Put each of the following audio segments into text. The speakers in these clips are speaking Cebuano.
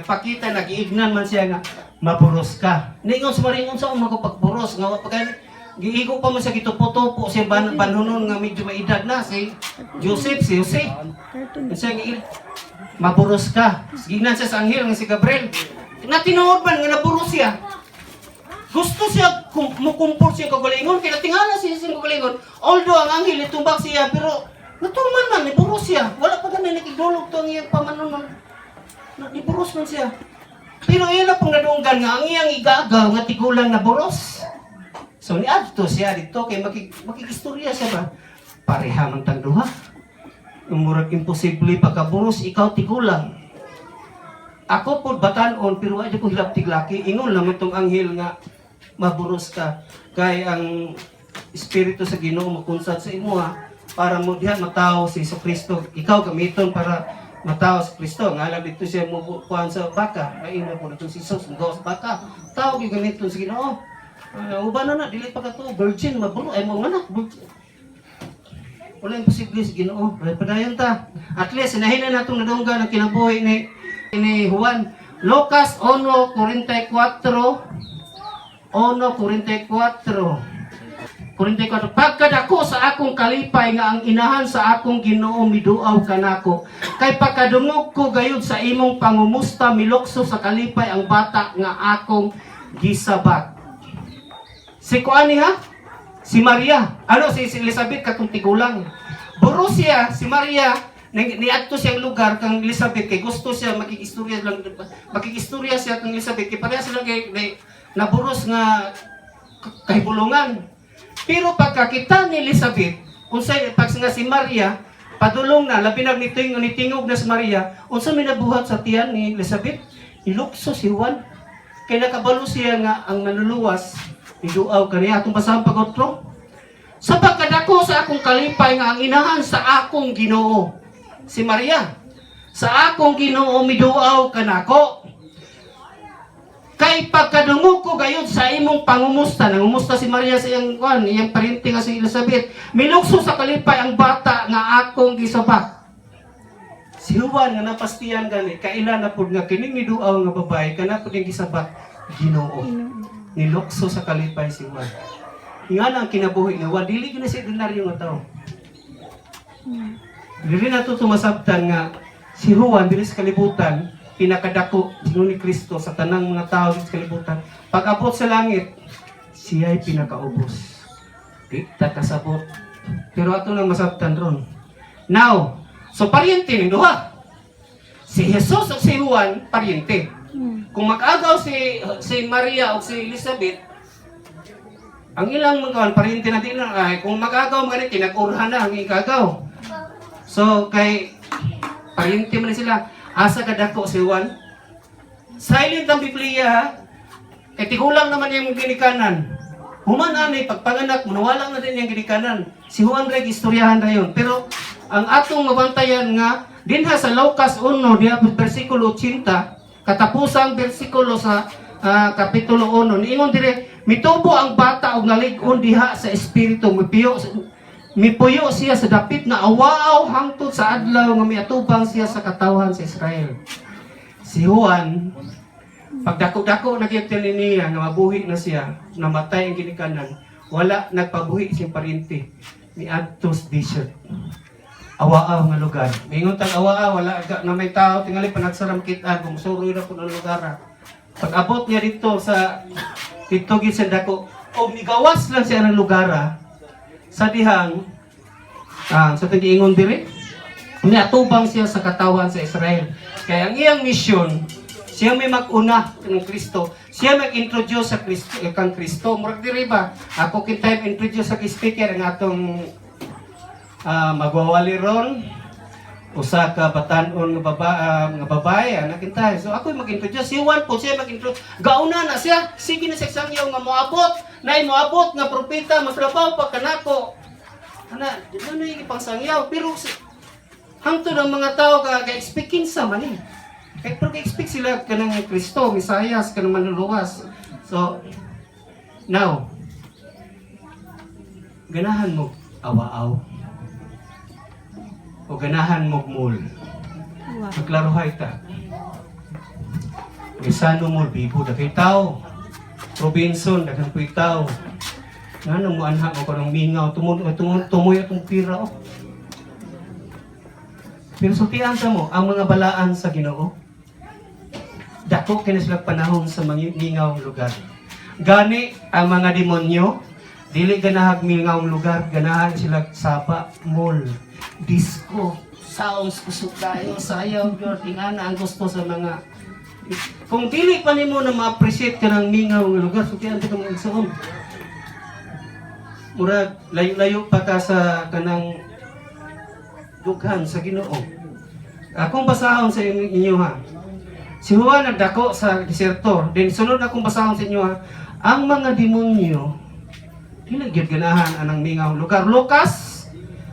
Nagpakita, nagiignan man siya nga maburos ka. Ningon sa maringon sa mga pagburos nga wa pa kay giigo pa man siya, gitupo-tupo siya banhunon nga medyo maedad na si Joseph, si Jose. Siya nga maburos ka. Gignan siya sa anghel nga si Gabriel. Natinuod man nga naburos siya. Gusto siya mukumport siya kagalingon kay natingala siya sa kagalingon. Although ang anghel itumbak siya, pero natuman man niburos siya. Wala pa ganun nakigdulog to ang iyang pamanon. Niburos man siya. Pero iyan na pong nadunggan nga ang iyang igagaw nga tigulang na buros. So niadto siya dito kay makikistorya siya ba? Pareha man tang duha. Murag imposible pagkaburos ikaw tigulang. Ako po batanon pero wa ko hilabti laki. Ingon lang itong anghel nga maburos ka kay ang espiritu sa Ginoo makunsad sa imoha para mo diha matawo si Kristo. Ikaw gamiton para matawo si Kristo. Nga lang dito siya mo kuan sa baka. Ay na po dito si Jesus mo sa baka. Tao gyud gamiton sa Ginoo. Uban na na dili pa ka to virgin maburo ay mo nga na virgin. Wala imposible sa Ginoo. Ay, padayon ta. At least sinahin na natong nadunggan ang kinabuhi ni Juan. Lucas 1:44. 1:44. 44. Pagkadako sa akong kalipay nga ang inahan sa akong Ginoo miduaw kanako. Kay pagkadungog ko gayud sa imong pangumusta, milukso sa kalipay ang bata nga akong gisabat. Si kuani ha? Si Maria. Ano si Elizabeth katong tigulang. Buro siya si Maria niadto siyang lugar kang Elizabeth kay gusto siya makikistorya lang, makikistorya siya kang Elizabeth kay pareha sila kay naburos nga kahibulungan. Pero pagkakita ni Elizabeth, unsay pag nga si Maria padulong na, labi na niting nitingog na si Maria, unsa may nabuhat sa tiyan ni Elizabeth? Ilukso si Juan. Kay nakabalo siya nga ang manluluwas niduaw kaniya. Atong basahan pag otro. Sa pagkadako sa akong kalipay nga ang inahan sa akong Ginoo, si Maria, sa akong Ginoo miduaw kanako. Kay pagkadungog ko gayud sa imong pangumusta, nangumusta si Maria sa iyang kuan, iyang paryente nga si Elizabeth, milukso sa kalipay ang bata nga akong gisabat. Si Juan nga napastiyan gani, kaila na pud nga kining miduaw nga babae kana pud iyang gisabat Ginoo. Nilukso sa kalipay si Juan. Nga na ang kinabuhi ni Juan, dili gyud na siya ordinaryo nga tao. Dili na to tumasabtan nga si Juan dili sa kalibutan pinakadako ni Kristo sa tanang mga tao sa kalibutan. Pag abot sa langit, siya ay pinakaubos. Di ta kasabot. Pero ato lang masabtan ron. Now, so paryente ning duha. Si Jesus ug si Juan paryente. Kung mag-agaw si si Maria o si Elizabeth, ang ilang mga paryente na din ay kung mag-agaw mga kinag-urhan na ang ikagaw. So kay paryente man sila, asa kadako si Juan? Silent ang Biblia ha. Kay tigulang naman yung ginikanan. Human ani pagpanganak, nawala na din yung ginikanan. Si Juan reg istoryahan ra yun. Pero ang atong mabantayan nga dinha sa Lucas 1 diha bersikulo 80, katapusang bersikulo sa kapitulo 1, niingon dire, mitubo ang bata og nalig-on diha sa espiritu, mipiyo mipuyo siya sa dapit nga awaaw hangtod sa adlaw nga miatubang siya sa katawhan sa Israel. Si Juan, pagdako-dako na gyud niya nga mabuhi na siya, namatay ang ginikanan, wala nagpabuhi siyang paryente niadto sa desert. Awaaw nga lugar. Mingon tag awaaw, wala na may tao, tingali panagsaram kita, gumusuroy na po ng lugar. Ah. Pag abot niya dito sa dito gid sa dako, og migawas lang siya ng lugar ah, sa dihang sa giingon diri, niatubang siya sa katawan sa Israel. Kaya ang iyang misyon, siya may mag-una ng Kristo. Siya mag-introduce sa Kristo, eh, kang Kristo. Murag diri ba? Ako kintay introduce sa speaker ang atong magwawali ron usa ka batan-on nga babae anak kintay. So ako mag-introduce si Juan po, siya mag-introduce. Gauna na siya, sige na siya sangyaw nga moabot, nay moabot nga propeta mas labaw pa kanako. Ana, di na na yung pang-sangyaw pero hangtod ang mga tao ka ka-expect kinsa man eh. Kay pero ka-expect sila kanang Kristo, Mesayas, kanang manluluwas. So now, ganahan mo awaaw o ganahan mo mall? Magklarohay ta. Gaisano Mall, bibo na kay tao. Robinson, daghan po'y tao. Ngano mo anha mo kanang mingaw, tumoy tumoy tumoy atong pira, oh. Pero sultian ta mo ang mga balaan sa Ginoo. Dako kini sila panahon sa mga mingaw lugar. Gani ang mga demonyo dili ganahag mingaw lugar, ganahan sila saba, mall, disco, sounds, kusog tayo, sayaw, gyud, ingana ang gusto sa mga. Kung dili pa nimo na ma-appreciate ka ng mingaw nga lugar, sultian ta ka, mga igsoon. Murag layo-layo pa ka sa kanang dughan sa Ginoo. Akong basahon sa inyo ha. Si Juan nagdako sa diserto. Then sunod akong basahon sa inyo ha. Ang mga demonyo dili gyud ganahan anang mingaw lugar. Lucas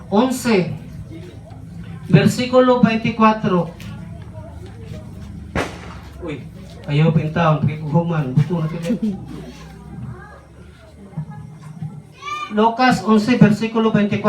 11 versikulo 24. Uy, ayaw pa yung taon, human, buto na kaya. Lucas 11 versikulo 24,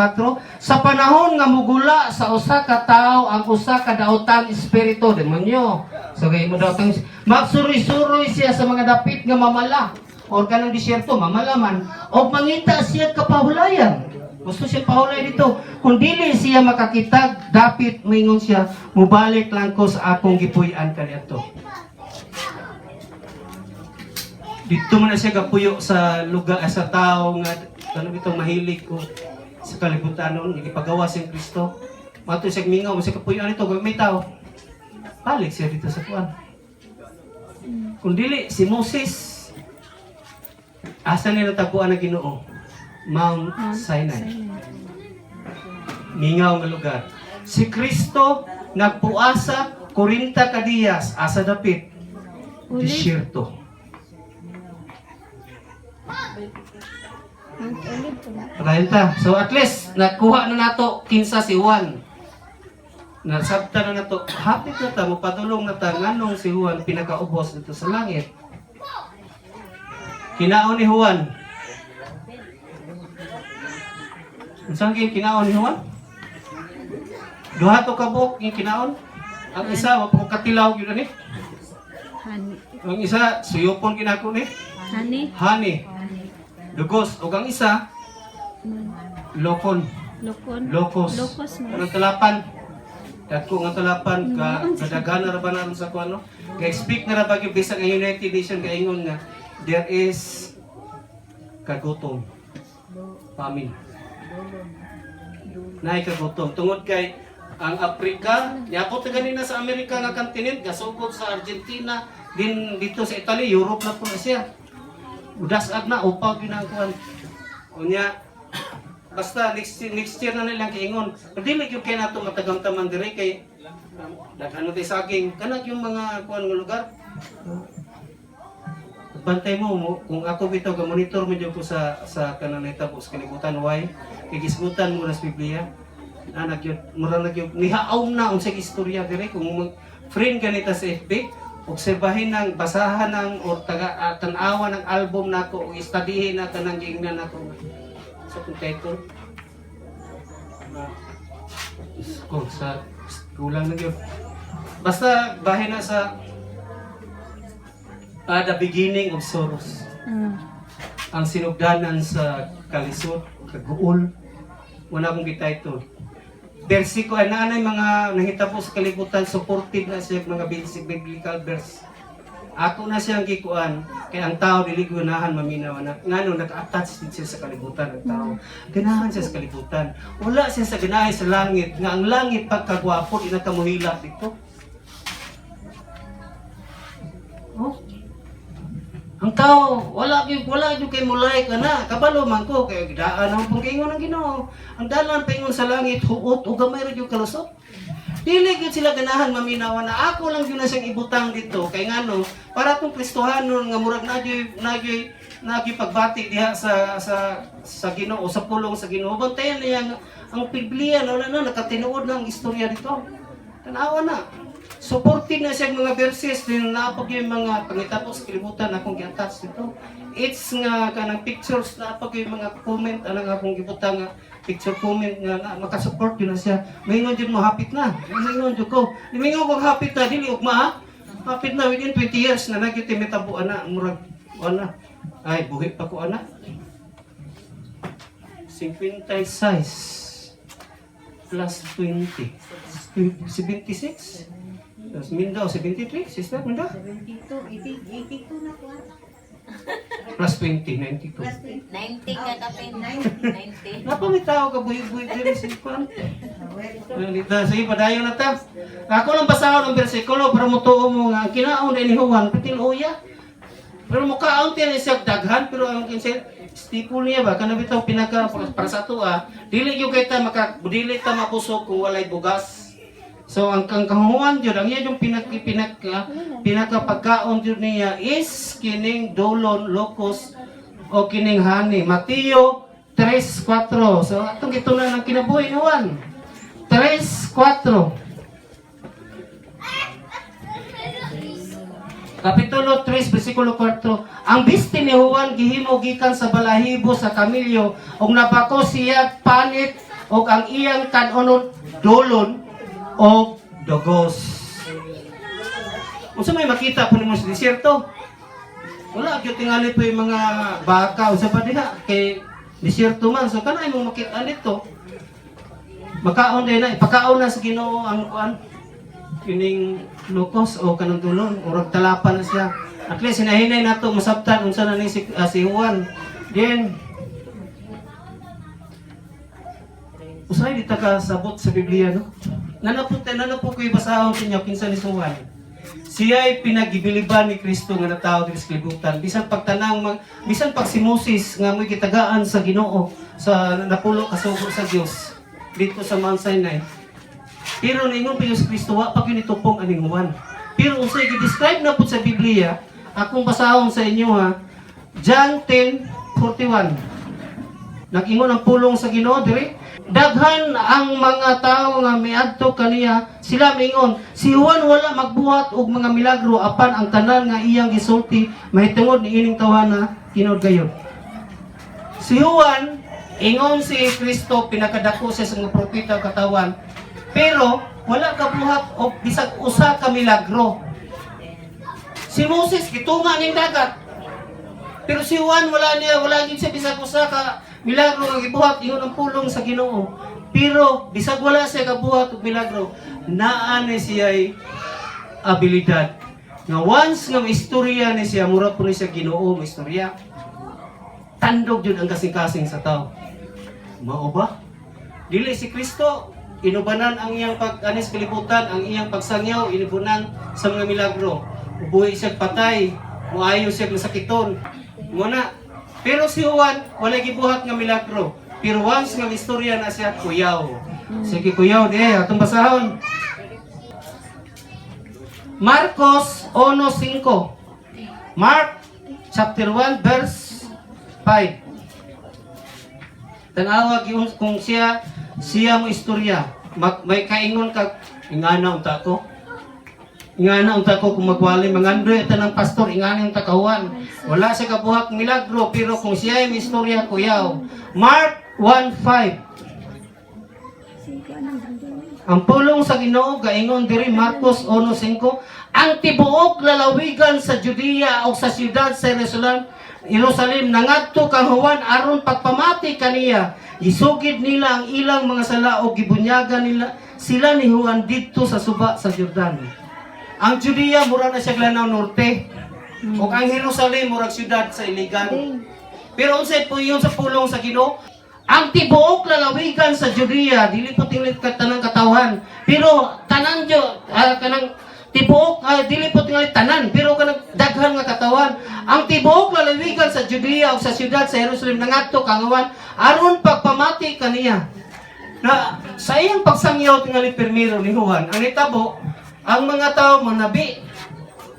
sa panahon nga mugula sa usa ka tawo ang usa ka daotang espiritu, demonyo. So kay mo daotang, magsuroy-suroy siya sa mga dapit nga mamala or kanang disyerto, mamala man, og mangita siya kapahulayan. Gusto siya pahulay dito. Kung dili siya makakita dapit, moingon siya, "Mubalik lang ko sa akong gipuy-an kaniadto." Dito man na siya gapuyo sa lugar, sa tao nga ano bitong mahilig ko sa kalibutan noon, ipagawa si Kristo. Mato siya mingaw, siya kapuyo nito, may tao. Balik siya dito sa kuan. Kung dili si Moses, asa niya nataguan ang Ginoo? Mount Sinai. Mingaw nga lugar. Si Kristo nagpuasa 40 ka diyas, asa dapit? Ulit. Disyerto. Mount Olive po na. Padayon ta. So at least nakuha na nato kinsa si Juan. Nasabta na nato. Hapit na ta, mopadulong na ta nganong si Juan pinakaubos dito sa langit. Kinaon ni Juan. Unsa ang kinaon ni Juan? Duha to ka buok yung kinaon. Ang isa wa pa ko katilaw gyud ani. Honey. Ang isa suyopon kinako ni. Honey. Honey. Dugos ug ang isa lokon. Lokon. Locos. Locos mo. Anong talapan? Dagko nga talapan ka kadagana ra ba na ron sa kuan, no? Kay speak na ra ba gyud bisan ang United Nation kaingon nga there is kagutom. Famine. Naay kagutom tungod kay ang Afrika, niabot na ganina sa Amerika nga continent, gasugod sa Argentina, din dito sa Italy, Europe na po na siya. Udas-ag na, upaw gyud na ang kuan. Unya, basta next next year na nilang kiingon. Pero dili gyud kay nato matagamtaman diri kay daghan na tay saging kanang yung mga kuan nga lugar. Bantay mo, kung ako bitaw ga monitor mo jud ko sa kanang nahitabo sa kalibutan. Why? Kay gisgutan mo na sa Biblia. Anak yun, mura na gyud nihaom na unsay istorya diri. Kung mag friend kanita sa FB, obserbahin ng basahan ng or taga tan-awa ng album nako o istadihin na kanang giingnan nako sa kung title na ko sa kulang na gyud. Basta bahin na sa The Beginning of Sorrows, ang sinugdanan sa kalisod, kaguol. Wala akong title. Versiko ay naanay mga nahitabo sa kalibutan, supported na siya mga basic biblical verse. Ako na siyang gikuan kay ang tao dili ganahan maminaw na ngano naka-attach din siya sa kalibutan. Ang tao ganahan siya sa kalibutan, wala siya sa ganahan sa langit, nga ang langit pagkagwapo di na kamuhilak dito. Oh. Ang tao, wala gyud kay mulay ka na. Kabalo man ko kay daan ang pong kaingon ng Ginoo. Ang dalan paingon sa langit huot ug gamay ra gyud kalusot. Dili gyud sila ganahan maminaw na. Ako lang gyud na siyang ibutang dito kay ngano para tong Kristohanon nga murag na pagbati diha sa Ginoo, sa pulong sa Ginoo. Bantayan niya nga ang Biblia na wala na nakatinuod na ang istorya dito. Tanawa na. Supported na siya mga verses din naapag yung mga pangitabo sa kalibutan akong gi-attach dito. It's nga kanang pictures na apag yung mga comment anang akong gibutang nga picture comment nga na, makasupport yun na siya. Maingon jud mo hapit na. Maingon jud ko. Maingon ko hapit na dili ugma ha. Hapit na within 20 years na nagyud mitabo ana, murag ana. Ay, buhi pa ko ana. 56 plus 20. 76? Tapos Minda, 73? Sister, Minda? 72, 80, 82 na ko. Plus 20, 92. Plus 20. 90 ka kapin. 90. Napa may tao ka buhi-buhi diri sa kuan. Dito, sige, padayon na ta. Ako lang basahon ang bersikulo para mutuo mo nga ang kinaon ni Juan pitil uya. Pero mukaon tiyan siya daghan, pero ang kinsa staple niya ba kana bitaw pinaka para sa ato ah, dili gyud kay ta maka dili ta mabusog kung walay bugas. So ang kahuan jud, ang iya yung pinaka pinaka pinaka pagkaon jud niya is kining dolon, locust o kining honey. Mateo 3:4. So atong gitunan ang kinabuhi ni Juan. 3:4. Kapitulo 3, versikulo 4. Ang bisti ni Juan gihimo gikan sa balahibo sa kamilyo ug napako siya panit ug ang iyang kan-onon dolon og dogos. Unsa may makita po nimo sa disyerto? Wala gyud tingali po yung mga baka unsa pa diha kay disyerto man. So kana imong makita nito. Makaon din na, ipakaon na sa Ginoo ang kuan, kining locust o kanang dulon, urag talapan na siya. At least hinahinay nato masabtan unsa na ni si Juan. Then usahay di ta ka sabot sa Biblia, no? Nana po ko'y basahon sa inyo kinsa ni si Juan. Siya ay pinagibiliban ni Kristo nga natawo diri sa kalibutan. Bisan pagtanang bisan pag si Moses nga mo'y gitagaan sa Ginoo sa napulo ka sugo sa Dios dito sa Mount Sinai. Pero ningon pa si Kristo, wa pa gyud nitupong aning Juan. Pero unsay gi-describe na pud sa Biblia, akong basahon sa inyo ha. John 10:41. Nag-ingon ang pulong sa Ginoo diri. Daghan ang mga tawo nga miadto kaniya, sila miingon, "Si Juan wala magbuhat og mga milagro, apan ang tanan nga iyang gisulti mahitungod niining tawhana tinuod gayud." Si Juan, ingon si Kristo, pinakadako siya sa mga propeta ug katawan. Pero wala kabuhat og bisag usa ka milagro. Si Moses gitunga ning dagat. Pero si Juan wala niya, wala gid siya bisag usa ka milagro nga gibuhat, ingon ang pulong sa Ginoo. Pero bisag wala siya kabuhat og milagro, naa ni siya'y abilidad. Nga once nga istorya ni siya, mura po ni siya Ginoo mo istorya. Tandog jud ang kasing-kasing sa tao. Mao ba? Dili si Kristo inubanan ang iyang pag-anis kalibutan, ang iyang pagsangyaw, inubanan sa mga milagro. Ubuhi siya patay, muayo siya masakiton. Muna. Pero si Juan, wala gibuhat nga milagro. Pero once nga istorya na siya, kuyaw. Sige, kuyaw, di, atong basahon. Marcos 1:5. Mark chapter 1 verse 5. Tanawa yung kung siya siya mo istorya. May kaingon ka, ingana unta ko. Ingana unta ko kung magwali mangandoy ito ng pastor, ingana unta kahuan. Wala siya kabuhat milagro, pero kung siya ay may istorya, kuyaw. Mark 1:5. Ang pulong sa Ginoo gaingon diri, Marcos 1:5, ang tibuok lalawigan sa Judea o sa siyudad sa Jerusalem Jerusalem nangadto kang Juan aron pagpamati kaniya. Gisugid nila ang ilang mga sala o gibunyagan nila sila ni Juan didto sa suba sa Jordan. Ang Judea mura na siya Lanao Norte. Ug ang Jerusalem murag siyudad sa Iligan. Pero unsay po yun sa pulong sa Ginoo? Ang tibuok lalawigan sa Judea, dili po tingali tanang katawhan. Pero tanan jo, kanang tibuok, dili po tingali tanan, pero kanang daghan nga katawan. Ang tibuok lalawigan sa Judea o sa siyudad sa Jerusalem nangadto kang Juan aron pagpamati kaniya. Na sa iyang pagsangyaw tingali permiro ni Juan, ang nitabo, ang mga tao manabi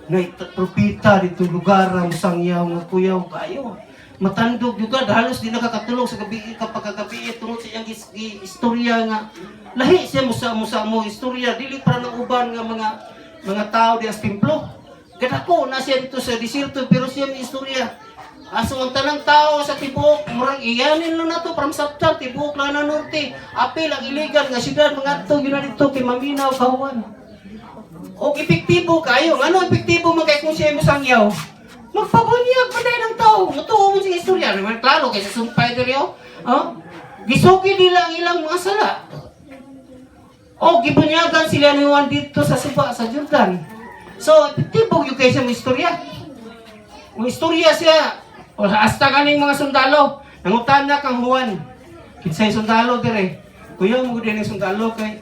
na propita dito lugar ang sangyaw nga kuyaw kayo. Matandog juga, halos di nakakatulog sa gabi kapag kagabi tungod sa iyang istorya nga lahi siya musa musa mo istorya, dili para ng uban nga mga tao di sa templo. Kadako na siya dito sa disyerto, pero siya may istorya. Aso ang tanang tao sa tibuok, murag iyanin lo nato para masabtan tibuok Lanao Norte, apil ang iligan nga syudad, mangadto gyud na dito kay maminaw kahuan. Og epektibo kayo. Ngano epektibo man kay kung siya mo sangyaw? Magpabunyag pa dahil ang tao. Mutuo mo sa istorya. Naman klaro kay sa sumpay diri oh. Oh? Gisuki nila ang ilang mga sala. O gibunyagan sila ni Juan dito sa suba sa Jordan. So, epektibo gyud kay siya mo istorya. Mo istorya siya. O hasta ganing mga sundalo. Nangutan na kang Juan. Kinsay sundalo dire. Kuya mo gud ang sundalo kay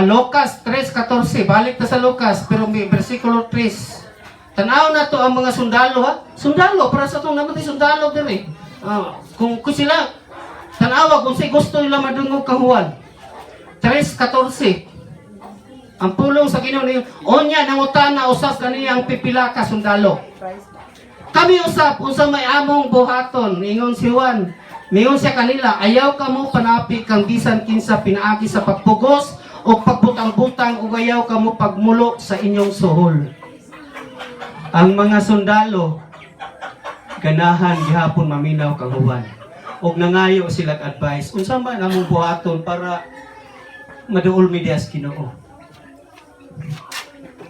Lucas 3:14. Balik ta sa Lucas pero may versikulo 3. Tanaw na to ang mga sundalo ha. Sundalo para sa atong naman sundalo dire. Kung sila tanawa kung say gusto nila madungog kang Juan. 3:14. Ang pulong sa Ginoo niyo, onya nangutana usab kaniya ang pipila ka sundalo. Kami usab unsa may among buhaton, ingon si Juan. Mingon siya kanila, ayaw kamo panapi kang bisan kinsa pinaagi sa pagpugos o pagbutang-butang ug ayaw kamo pagmulo sa inyong suhol. Ang mga sundalo ganahan gihapon maminaw kang Juan. Og nangayo sila advice unsa man among buhaton para maduol mi diha sa Ginoo.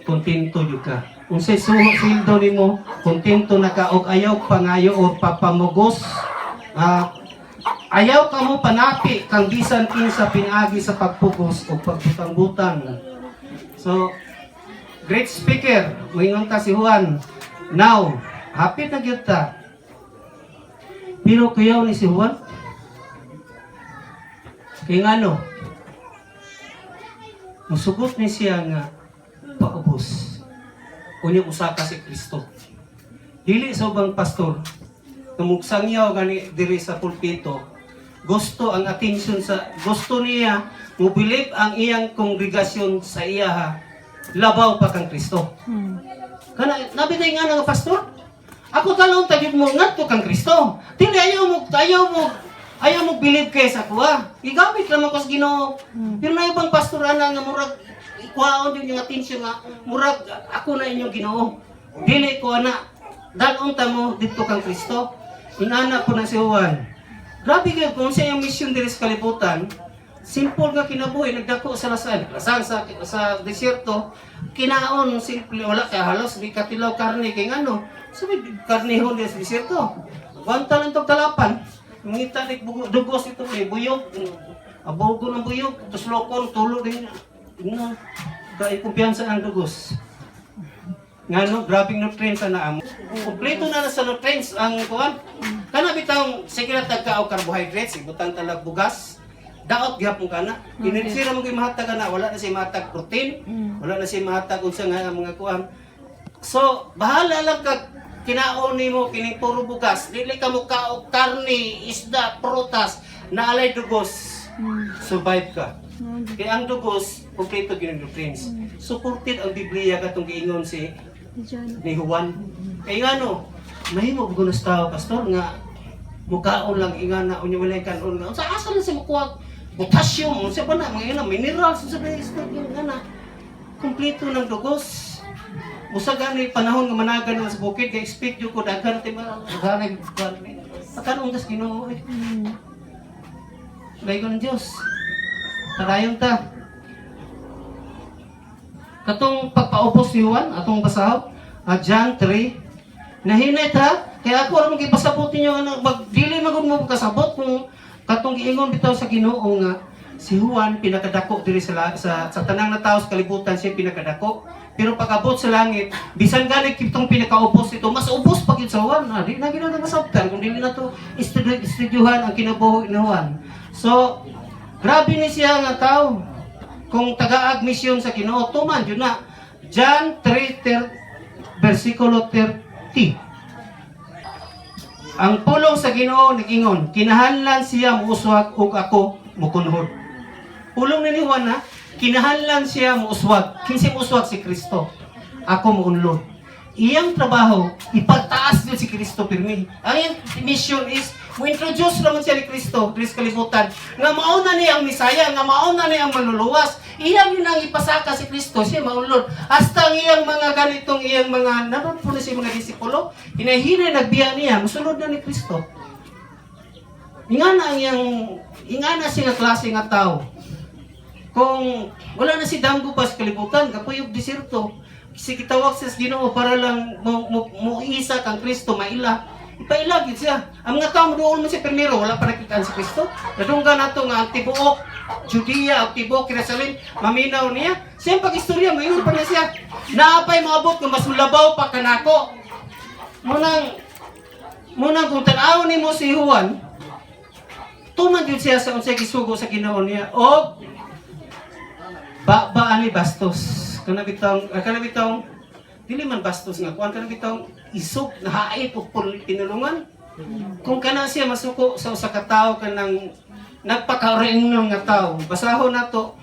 Kontento jud ka. Unsay suho sweldo nimo, kontento na ka og ayaw pangayo o papamugos. Ayaw ka mo panapi kang bisan kinsa pinaagi sa pagpugos o pagbutang-butang. So, great speaker, moingon ta si Juan. Now, hapit na gyud ta. Pero kuyaw ni si Juan. Kay ngano? Musugot ni siya nga paubos. Unya usa ka si Kristo. Dili sa ubang pastor, tumugsangyaw gani diri sa pulpito, gusto ang attention sa gusto niya mo believe ang iyang kongregasyon sa iya ha, labaw pa kang Kristo. Kana nabitay nga nga pastor. Ako talon ta gyud mo ngadto kang Kristo. Dili ayaw mo believe kay sa kuha. Gigamit lamang ko sa Ginoo. Pero na ibang pastor ana nga murag ikuhaon din yung attention nga murag ako na inyong Ginoo. Dili ko ana dalon ta mo didto kang Kristo. Inana po na si Juan. Grabe kayo kung sa iyang mission diri sa kalibutan, simple nga kinabuhi, nagdako sa lasan, lasan sa desierto, kinaon simple wala kay halos di katilaw karne kay ngano. So may karnehon diri sa desierto. Gwanta lang tog talapan. Mangita ni dugos ito may buyog. Abogo ng buyog, tuslokon tulo din. No. Kay kumpiyansa ang dugos. Ngano, grabing nutrients na amo. Kompleto na na sa nutrients ang kuan. Kana bitang sige na tagka og carbohydrates, ibutang talag bugas. Daot gihapon kana. Energy ra mo gyud mahatag ana, wala na siya mahatag protein, wala na siya mahatag unsa nga mga kuan. So, bahala lang ka kinaon nimo kining puro bugas, dili ka mo kaog karne, isda, prutas, naalay dugos. Survive ka. Kaya ang dugos, kompleto gyud ang nutrients. Supported ang Biblia katong giingon si Diyan. ni Juan. Kaya nga no, mahimo ko na sa tao, pastor, nga mukaon lang ingana unya walay kanon nga. Unsa asa lang siya makuha potassium, unsa pa na mga ina minerals, unsa pa isda nga na. Kompleto ng dugos. Usa gani panahon nga managan na sa bukid kay expect jud ko daghan ti mga daghan gani. Pagkaroon tas Ginoo eh. Layo ng Diyos. Tarayon ta. Katong pagpaupos ni Juan, atong basahon, John 3, nahinay ta, kaya ako rin gipasabot ninyo, ano, mag, dili magud mo kasabot kung katong giingon bitaw sa Ginoo nga, si Juan pinakadako diri sa tanang na tao sa kalibutan siya pinakadako. Pero pag-abot sa langit, bisan gani kitong pinakaubos ito, mas ubos pa gyud sa Juan. Di na gina na masabtan kung dili na to estudyuhan ang kinabuhi ni Juan. So, grabe ni siya nga tao. Kung tagaag misyon sa Ginoo, tuman yun na. John 3, versikulo 30. Ang pulong sa Ginoo nag-ingon, kinahanglan siya muuswag ug ako mukunhod. Pulong ni Juan ha, kinahanglan siya muuswag. Kinsa muuswag si Kristo. Ako muunlod. Iyang trabaho, ipagtaas din si Kristo pirmi. Ang iyang mission is, mo-introduce naman siya ni Kristo, diri sa kalibutan, nga mauna niya ang Misaya, nga mauna niya ang manluluwas. Iyang yun ang ipasaka si Kristo, siya maunlod. Hasta ang iyang mga ganitong iyang mga, naroon po na siya mga disipulo, hinahinay nagbiya niya, musunod na ni Kristo. Ingana ang iyang, ingana siya nga klase nga tao. Kung wala na si Danggo pa sa kalibutan, kapuyog diserto, si kitawag sa Ginoo para lang mo isa kang Kristo maila. Ipaila gid siya. Ang mga tao moduol man siya primero, wala pa nakitaan si Kristo. Nadunggan nato nga ang tibuok Judea ug tibuok Jerusalem maminaw niya. Siyang pag-istorya moingon pa na siya. Naapay moabot nga mas mulabaw pa kanako. Munang kung tan-awon nimo si Juan, tuman gyud siya sa unsay gisugo sa Ginoo niya og ba ba ani bastos kana bitong ah, kana bitong dili man bastos nga kuan, kana bitong isog nahait og pinulungan. Kung kana siya masuko sa usa ka tawo, kanang nagpakaringnon nga tawo. Basahon nato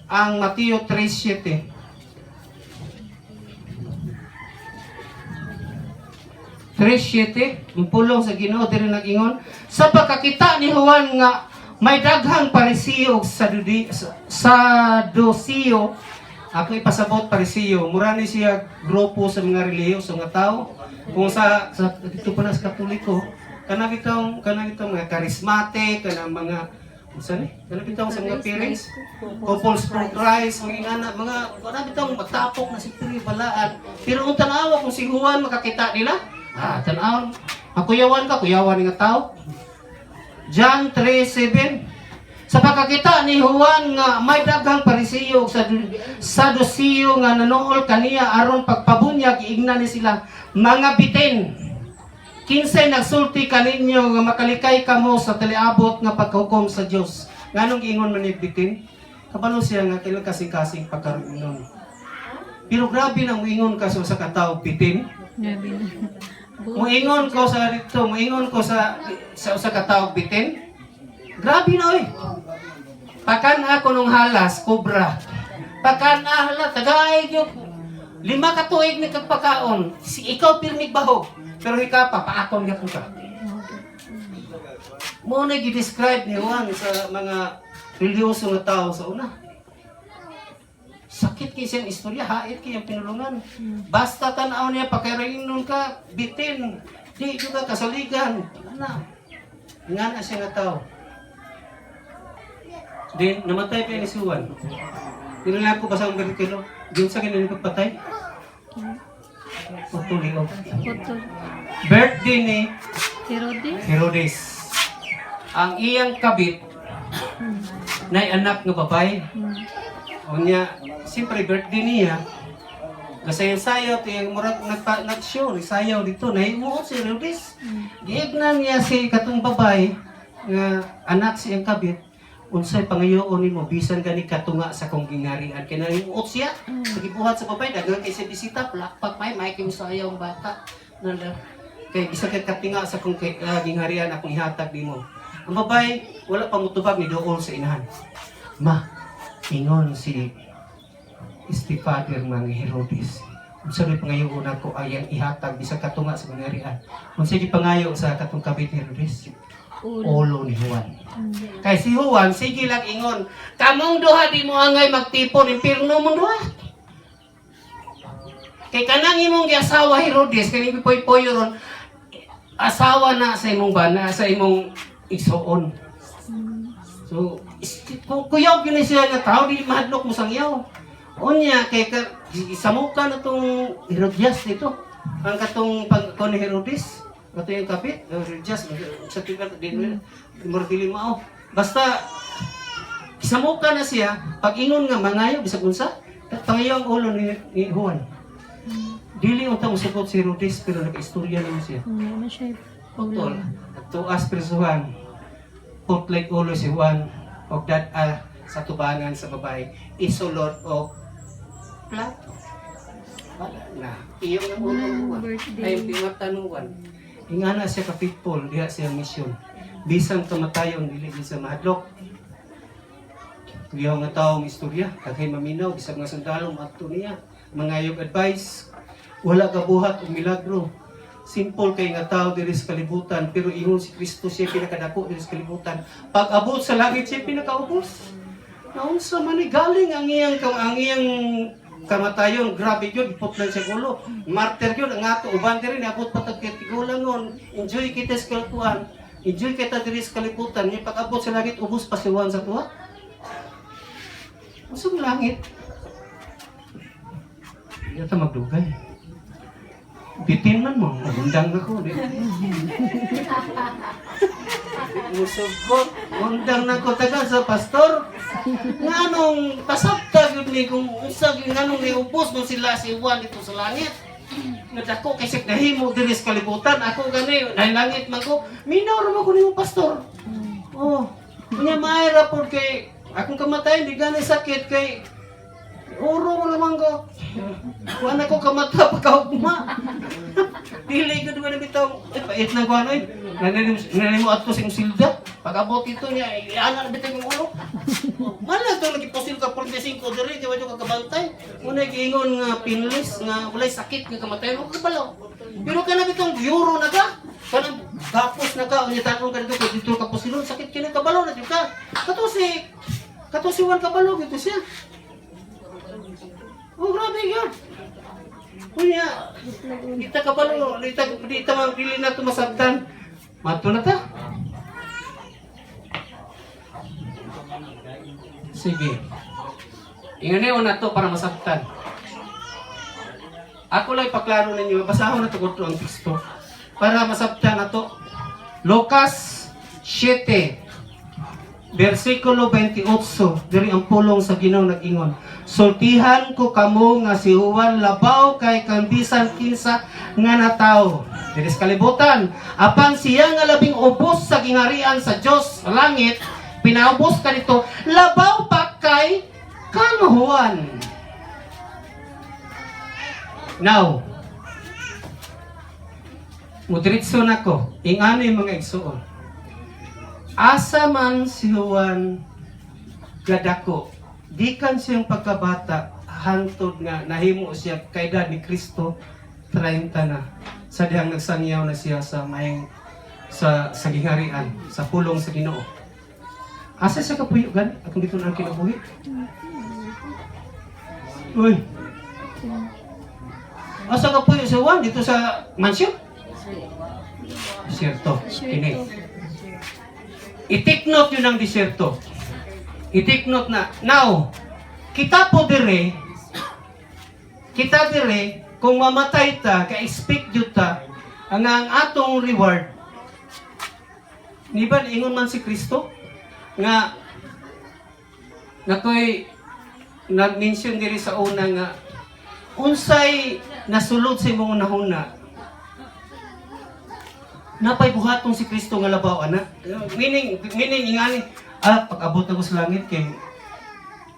ang Mateo 3:7. 3:7, ang pulong sa Ginoo diri nag-ingon, sa pagkakita ni Juan nga may daghang Parisiyo ug Sadusiyo. Ako ipasabot, Parisiyo, mura ni siya grupo sa mga relihiyoso nga tao. Kung sa dito pa na sa Katoliko, kana bitong mga charismatic, kanang mga unsa ni, kana bitong sa mga parents, Couples for Christ, mga ingana, mga kana bitong matapok na si Piri balaan. Pero kung tanawa kung si Juan makakita nila, ah, tanaw, makuyawan ka, kuyawan nga tao. John 3:7. Sa pagkakita ni Juan nga may daghang Parisiyo ug Sadusiyo nga nanool kaniya aron pagpabunyag, giingnan ni sila, "Mga bitin, kinsay nagsulti kaninyo nga makalikay kamo sa taliabot nga paghukom sa Dios?" Nganong giingon man ni bitin? Kabalo siya nga kailang kasing-kasing pagkaroon. Pero grabe nang moingon ka sa usa ka tawo, bitin. Grabe na. Moingon ko sa dito, moingon ko sa usa ka tawo, bitin. Grabe na oy. Pakan ako nung halas, kobra. Pakan hala, tagay gyud. 5 ka tuig ni kag pakaon. Si ikaw pirmig bahog. Pero ikaw pa paakon gyapon ka. Mo na gi-describe ni Juan sa mga religyoso nga tao sa una. Sakit kay siyang istorya, hait kay ang pinulungan. Basta tan-aw niya, pakairingnon ka, bitin, di juga kasaligan. Ana. Nga na siya nga tao. Then, namatay pa ni si Juan. Dinala ko ba sa ang kilo? Diyon sa kinanin pagpatay? Putuli og. Putol. Birthday ni Herodes? Herodes. Ang iyang kabit na anak nga babae. Unya, siyempre birthday niya. Gasayaw-sayaw, tiyang murag nagpa, nag-show, sayaw dito. Nahimuot si Herodes. Giignan niya si katong babae nga anak si iyang kabit. Unsay pangayoon nimo bisan gani katunga sa kong gingarian? Kay nahimuot siya. Sa gibuhat sa babae, daghan kay siya bisita, plakpak may kay sayaw ang bata. Nala, kay bisan kay katinga sa kong gingharian akong ihatag nimo. Ang babae wala pa mutubag, ni dool sa inahan. "Ma, ingon si stepfather mga Herodes. Unsa may pangayoon ako ay ang ihatag bisan katunga sa gingharian?" Unsa gipangayo sa katong kabit ni Herodes? Ulo. Ulo ni Juan. Kay si Juan, sige lang ingon, "Kamong duha di mo angay magtipon, impirno mong duha. Kay kanang imong giasawa Herodes, kay poy-poyo ron, asawa na sa imong bana, sa imong igsuon." So, kuyaw gyud ni siya nga tao, dili mahadlok mo sangyaw. Unya kay ka, isamuka na tong Herodias dito. Ang katong pag ni Herodes, katong yung kapit, Herodias sa tigal di mo dili mao. Basta isamuka na siya, pag ingon nga mangayo bisag unsa, pangayo ang ulo ni Juan. Dili unta mosugot si Herodes, pero nag-istorya naman siya. Hindi man siya Putol. Tuas presuhan. Putlik ulo si Juan. Og dad sa tubangan sa babae. Isulot og plato. Wala na. Iyo nga ulo ni Juan. Birthday. Ay, pingatanuan. Ingana siya ka faithful diha siya mission. Bisan kamatayon dili gid siya mahadlok. Kuyaw nga taong istorya, kaghay maminaw, bisag nga sundalo maadto niya, mangayog advice, wala ka buhat og milagro. Simple kay nga tao diri sa kalibutan, pero ingon si Kristo siya pinakadako diri sa kalibutan. Pag abot sa langit siya pinakaubos. Naunsa man ni galing ang iyang kamatayon, grabe yun, iputlan siya gulo. Martyr yun, ang ato, uban diri, niabot pa tag tigulangon. Enjoy kita sa kalkuan. Enjoy kita diri sa kalibutan. Yung pag-abot sa langit, ubos pa si Juan sa tuwa. Usong langit. Hindi ta magdugay. Bitin man mo, undang ako. Di. Musugot, undang na ko taga sa pastor. Nga nung pasabta yun ni kung unsa gyud nga nung niubos nung sila si Juan dito sa langit. Nga dako kay sig nahimo diri sa kalibutan ako gani dahil langit man ko. Minaw ra man ko nimo, pastor. Oh, unya maay ra pod kay akong kamatayon di gani sakit kay uro naman ko. Kuan ako kamata pagkaugma. Dili gud man bitaw. Eh, pait na kuan oy. Nanay mo adto sa imong silda. Pag abot ito niya, ana na bitaw imong ulo. Wala to lagi posil ka 45 diri kay wa ka kabantay. Muna giingon nga pinlis nga walay sakit nga kamatayon og kabalo. Pero kana bitong euro na ka. Kanang gapos na ka unya tanong ka dito kay dito ka posilon sakit kini kabalo na jud ka. Kato si Juan kabalo gito siya. Oh, grabe yun. Unya, di ta kabalo, di ta dili na to masabtan. Mato na ta. Sige. Ingon na to para masabtan. Ako lang ipaklaro ninyo, basahon na to ko ang teksto para masabtan na to. Lucas 7 versikulo 28, diri ang pulong sa Ginoo nag-ingon. Sultihan ko kamo nga si Juan labaw kay kang bisan kinsa nga natawo diri sa kalibutan. Apan siya nga labing ubos sa gingharian sa Dios sa langit, pinaubos kanito, labaw pa kay kang Juan. Now, mudiretso na ko. Ingano yung mga igsuon. Asa man si Juan gadako, gikan siyang pagkabata, hantod nga nahimo siya kay edad ni Kristo, 30 na. Sa dihang nagsangyaw na siya sa may sa gingharian, sa pulong sa Ginoo. Asa siya kapuyo gani? Akong dito na ang kinabuhi. Uy. Asa kapuyo si Juan dito sa mansion? Disyerto. Kini. I-take note yun ang disyerto. I-take note na. Now, kita po dire, kita dire, kung mamatay ta, ka-expect jud ta, ang atong reward, ni ba ingon man si Kristo, nga, nakoy, nag-mention diri sa una nga, unsay nasulod sa imong unahuna, napay buhaton si Kristo nga labaw ana. Meaning ingani pag-abot ako sa langit kay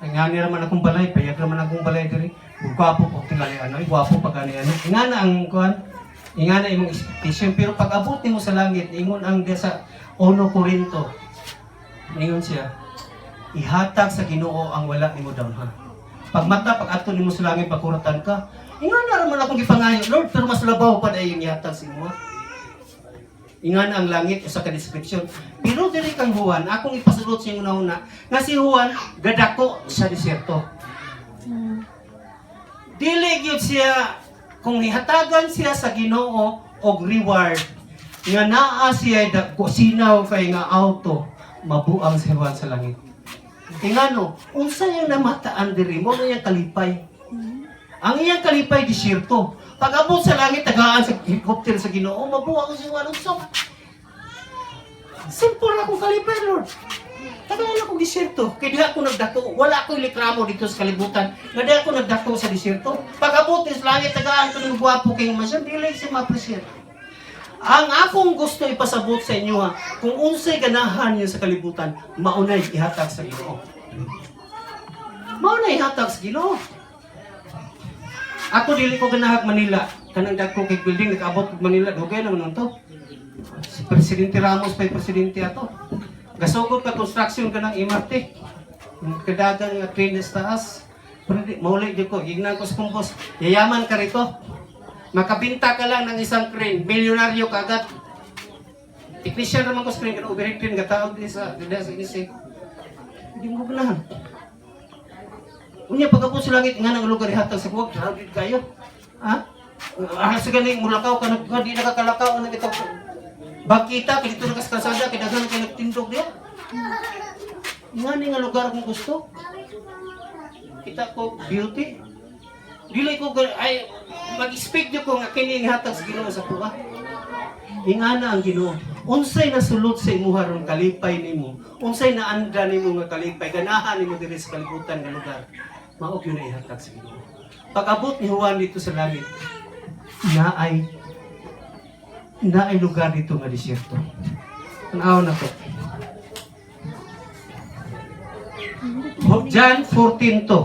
ingani ra man akong balay, payag ra man akong balay diri. Gwapo po tingali ano, gwapo pag ani ano. Ingana ang kuan, ingana imong expectation pero pag abot nimo sa langit, ingon ang di sa 1 Corinto. Ingon siya, ihatag sa Ginoo ang wala nimo damha. Pag mata pag adto nimo sa langit pagkuratan ka, ingana ra man akong gipangayo, Lord, pero mas labaw pa dayon ihatag sa imo. Ingana ang langit usa ka description. Pero diri kang Juan, akong ipasulot sa imong una nga si Juan gadako sa disyerto. Dili gyud siya kung hihatagan siya sa Ginoo og reward nga naa siya sinaw kay nga auto, mabuang si Juan sa langit. Ingano, unsa yung namataan diri mo na iyang kalipay? Ang iyang kalipay disyerto. Pag abot sa langit, tagaan sa helicopter sa Ginoo, mabuang si Juan unsa. Simple na akong kalipay, Lord. Tagaan akong disyerto. Kaya diha ako nagdako. Wala akong reklamo dito sa kalibutan. Nga diha ako nagdako sa disyerto. Pag abot sa langit, tagaan ko ng gwapo kay masyan, dili siya ma-appreciate. Ang akong gusto ipasabot sa inyo ha, kung unsay ganahan niyo sa kalibutan, maunay ihatag sa Ginoo. Maunay ihatag sa Ginoo. Ako dili ko ganahag Manila. Kanang dagko kay building nakaabot og Manila dugay naman to. Si Presidente Ramos pa yung presidente ato. Gasugod ka construction kanang MRT. Kadagan nga train sa taas. Pero di, mauli di ko. Gignan ko sa kong boss. Yayaman ka rito. Makabinta ka lang ng isang crane. Milyonaryo ka agad. Technician naman ko sa crane. Kanang overhead crane. Gataog di sa isip. Hindi mo ganahan. Unya pag abot sa langit nga nang lugar ihatag sa buwag, grabe kayo. Ha? Ah, sa ganing mulakaw ka nag di nakakalakaw ang ito. Bakita kay dito na ka sa kalsada kay daghan kay nagtindog diya. Nga ni nga lugar kung gusto. Kita ko beauty. Dili ko ay mag-speak jud ko nga kini ang hatag sa Ginoo sa kuha. Ingana ang Ginoo. Unsay nasulot sa imuha ron kalipay nimo? Unsay naanda nimo nga kalipay? Ganahan nimo diri sa kalibutan nga lugar. Mao gyud na ihatag sa Ginoo. Pag-abot ni Juan dito sa langit, naay lugar dito nga disyerto. Tanaw na to. John 14 to.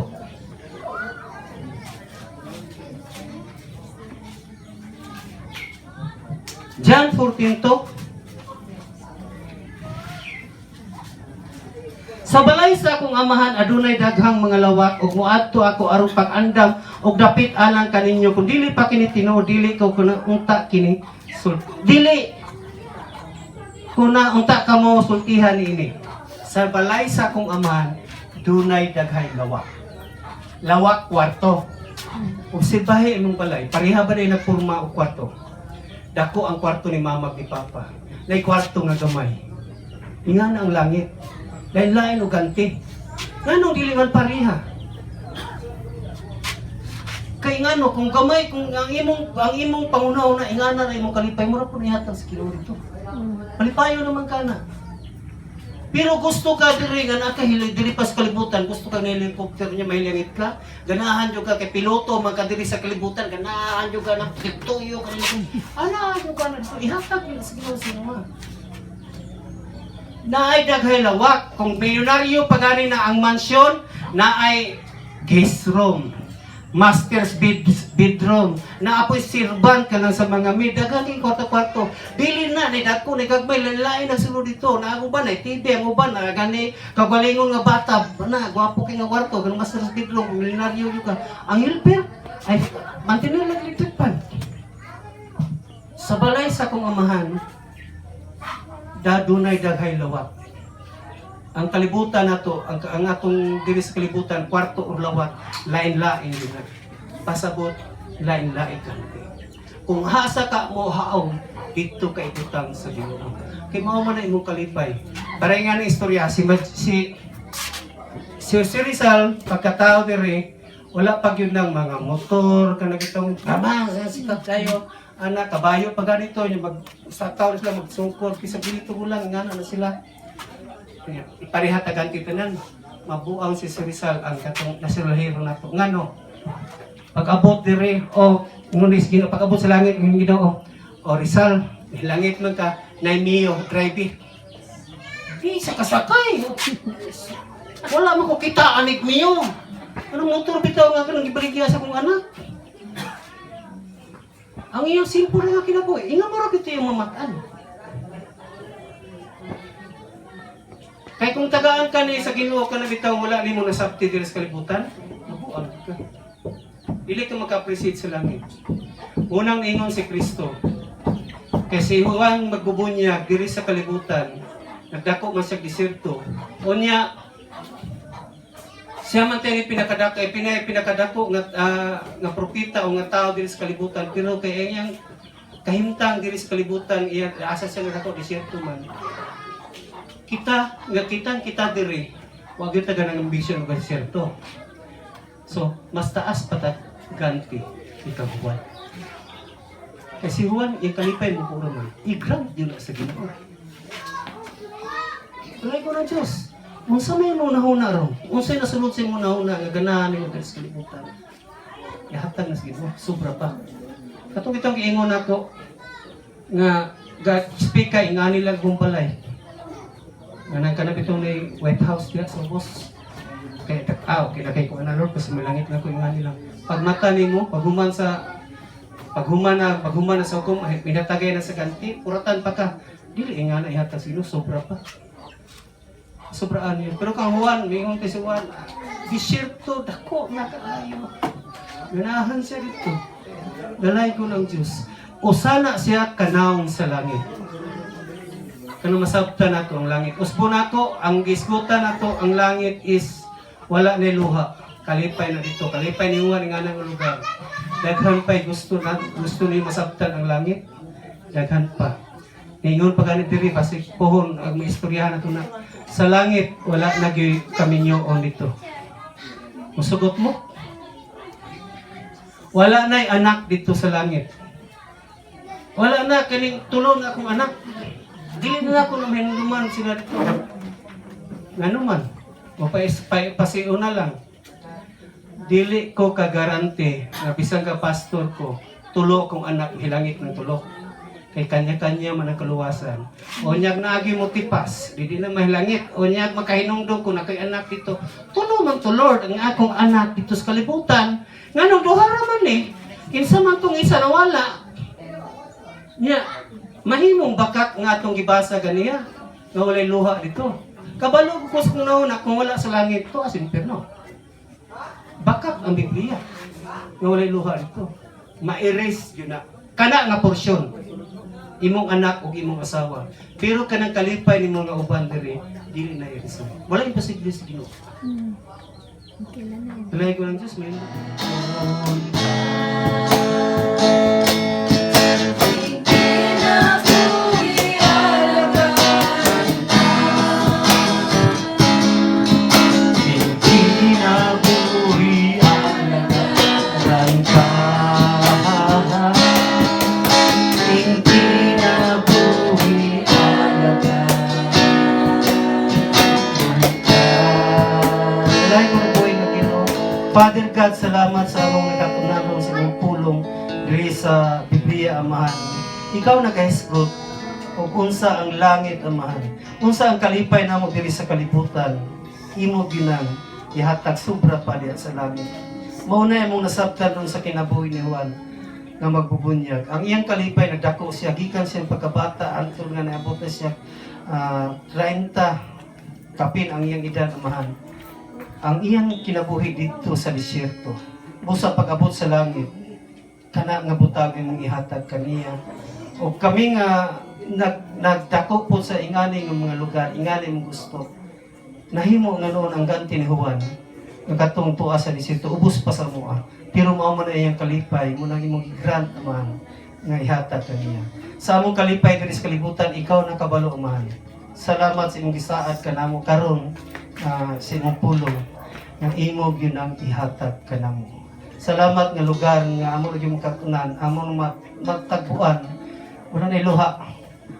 John 14 to. Sa balay sa akong amahan adunay daghang mga lawak ug moadto ako aron pag-andam og dapit alang kaninyo. Kung dili pa kini tinuod, dili ko kuna unta kini dili kuna unta kamo sultihan niini. Sa balay sa akong amahan dunay daghay lawak. Lawak, kwarto. Obserbahe imong balay, pareha ba na nagporma og kwarto? Dako ang kwarto ni mama ug ni papa. Nay kwarto nga gamay. Ingana ang langit. Lain-lain og ganti. Nganong dili man pareha? Kay ngano kung gamay, kung ang imong pangunaw na ingana na imong kalipay, mura po nihatag sa Ginoo dito. Malipayo naman ka na. Pero gusto ka diri nga nakahili diri pa sa kalibutan, gusto ka ng helicopter niya mahilangit ka. Ganahan jud ka kay piloto man ka diri sa kalibutan, ganahan jud ka ng tuyo ka nito. Ana jud ka na dito, ihatag yun sa Ginoo sa imo. Naay daghay lawak. Kung milyonaryo pa gani na ang mansyon, naay guest room, master's bedroom, naapoy servant ka lang sa mga maid, daghan kay kwarto-kwarto. Dili na ni dagko ni gagmay, lain ang sulod dito. Na ang uban ay TV, ang uban na gani kagalingon nga bata, na gwapo kay nga kwarto, ganung master's bedroom, milyonaryo gyud ka. Ang helper ay mantener lang electric pan. Sa balay sa akong amahan, dadunay daghay lawak. Ang kalibutan nato, ang atong diri sa kalibutan, kwarto or lawak, lain-lain yun na. Pasabot, lain-lain kanti. Kung hasa ka mo haong, dito ka ibutang sa Ginoo. Kay mao man na imong kalipay. Pareha nga ng istorya si si si si Rizal pagkatao diri, wala pa gyud ng mga motor kanang itong tama sa sikat kayo anak kabayo pa ganito yung mag sa tao sila magsungkod bisag dito lang nga na sila. Kaya, ipareha tagan tanan mabuang si si Rizal ang katong nasilahero nato ngano pag-abot dire o ngunis Ginoo, pag-abot sa langit ng Ginoo, o Rizal, langit man ka nay Mio drive di sa kasakay, wala man ko kita anig Mio. Anong motor bitaw nga kanang gibaligya sa akong anak? Ang iyong simple nga kinabuhi, inga mo ra gyud yung mamatan. Kay kung tagaan ka ni sa Ginoo ka na bitaw wala nimo nasabti diri sa kalibutan, mabuang ka. Dili ka maka-appreciate sa langit. Unang ingon si Kristo, kay si Juan magbubunyag diri sa kalibutan, nagdako man siya diserto. Unya siya man tayo pinakadako, eh, pinakadako nga, nga propeta o nga tao diri sa kalibutan, pero kay iyang kahimtang diri sa kalibutan, iya asa siya nga dako diserto man. Kita nga kitang kita diri, wa gyud ta ganang ambisyon og diserto. So, mas taas pa ta ganti ikaw Juan. Kasi Juan, yung kalipay mo puro man, i-grant yun na sa Ginoo. Tulay ko ng Diyos. Unsa may imong nahuna ron? Unsay nasulod sa imong nahuna nga ganahan nimo diri sa kalibutan? Ihatag na sa Ginoo, sobra pa. Katong itong giingon nako nga ga speak ka ingani lang kong balay. Nga nang kanang itong ni White House diya sa boss. Kay ah, okay na kay ko na Lord kasi malangit na ko ingani lang. Pag mata nimo, paghuman sa paghuman na sa hukom, ay, pinatagay na sa ganti, puratan pa ka. Dili ingana ihatag sa Ginoo, sobra pa. Sobraan yun. Pero kang Juan, mingon kay si Juan, disyerto, dako na kaayo. Ganahan siya dito. Dalay ko ng Diyos. Usana siya kanaong sa langit. Kano masabtan nato ang langit. Usbo nato, ang gisgutan nato ang langit is wala ni luha. Kalipay na dito. Kalipay ni Juan nga nang lugar. Daghan pa gusto na gusto ni masabtan ang langit. Daghan pa. Ningon pa ganit diri basig pohon ang may istoryahan nato na sa langit wala na gyud kaminyoon dito. Musugot mo? Wala na'y anak dito sa langit. Wala na, kaning tulo na akong anak. Dili na ako nang hinduman sila dito. Ngano man? Mapasiuna lang. Dili ko kagarante na bisan ka pastor ko, tulo akong anak hilangit ng tulo. Kay kanya-kanya man ang kaluwasan. Unyag naagi mo tipas, dili na mahilangit. Unyag makahinungdong ko na kay anak dito. Tulo man to, Lord, ang akong anak dito sa kalibutan. Nganong duha ra man eh. Kinsa man tong isa nawala. Nya, mahimong bakak nga atong gibasa ganiya nga walay luha dito. Kabalo ko sa kung nauna kung wala sa langit to as impierno. Bakak ang Biblia nga walay luha dito. Ma-erase yun na. Kana nga porsyon imong anak ug imong asawa. Pero kanang kalipay nimo nga uban diri, dili na erase. Wala imposible sa Ginoo. Okay lang na yun. Tulay ko ng Diyos, may Kinabuhi ang ka. Ing kinabuhi alagaan ka. Tulay ko ng buhay nga Ginoo. Father God, salamat sa among nakatunaron sa imong pulong diri sa Biblia, Amahan. Ikaw nagahisgot ug unsa ang langit, Amahan. Unsa ang kalipay namo diri sa kalibutan, imo ginang ihatag sobra pa diha sa langit. Mao na imong nasabtan ron sa kinabuhi ni Juan nga magbubunyag. Ang iyang kalipay nagdako siya gikan siyang pagkabata antol nga naabot na siya 30 kapin ang iyang edad, Amahan, ang iyang kinabuhi dito sa disyerto. Busa pag-abot sa langit, kana nga butang imong ihatag kaniya. O kami nga nagdako po sa ingani nga mga lugar, ingani mong gusto. Nahimo nga noon ang ganti ni Juan, nga katong tuwa sa disyerto, ubos pa sa mua. Pero mao man ang iyang kalipay, mo nang imong i-grant, Amahan, nga ihatag kaniya. Sa among kalipay diri sa kalibutan, ikaw nakabalo, Amahan. Salamat sa imong gisaad kanamo karon sa imong pulong nga imo gyud ang ihatag kanamo. Salamat nga lugar nga amo ra gyud makatunan, amo nang matagpuan. Wala nay luha,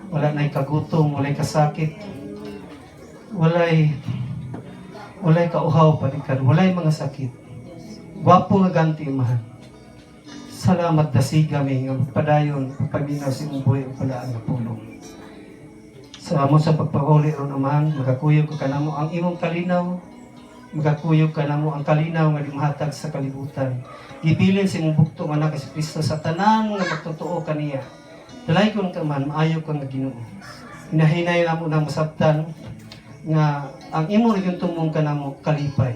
wala nay kagutom, walay kasakit, walay kauhaw palikan, walay mga sakit. Gwapo nga ganti, Amahan. Salamat dasiga mi nga padayon pagpaminaw sa imong buhi ug palaan nga pulong. Sa amo sa pagpahuli ron, Amahan, magakuyog ka kanamo ang imong kalinaw, magakuyog ka namo ang kalinaw nga gimahatag sa kalibutan. Gibilin sa imong bugtong anak si Kristo sa tanan nga magtotoo kaniya. Dalaygon ka man, maayo ka nga Ginoo. Hinahinay namo na masabtan nga ang imo ra gyud tumong kanamo kalipay.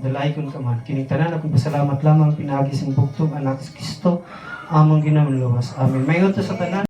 Dalaygon ka man. Kining tanan akong pasalamat lamang pinaagi sa imong bugtong anak si Kristo among Ginoo luwas. Amen. Mayon to sa tanan.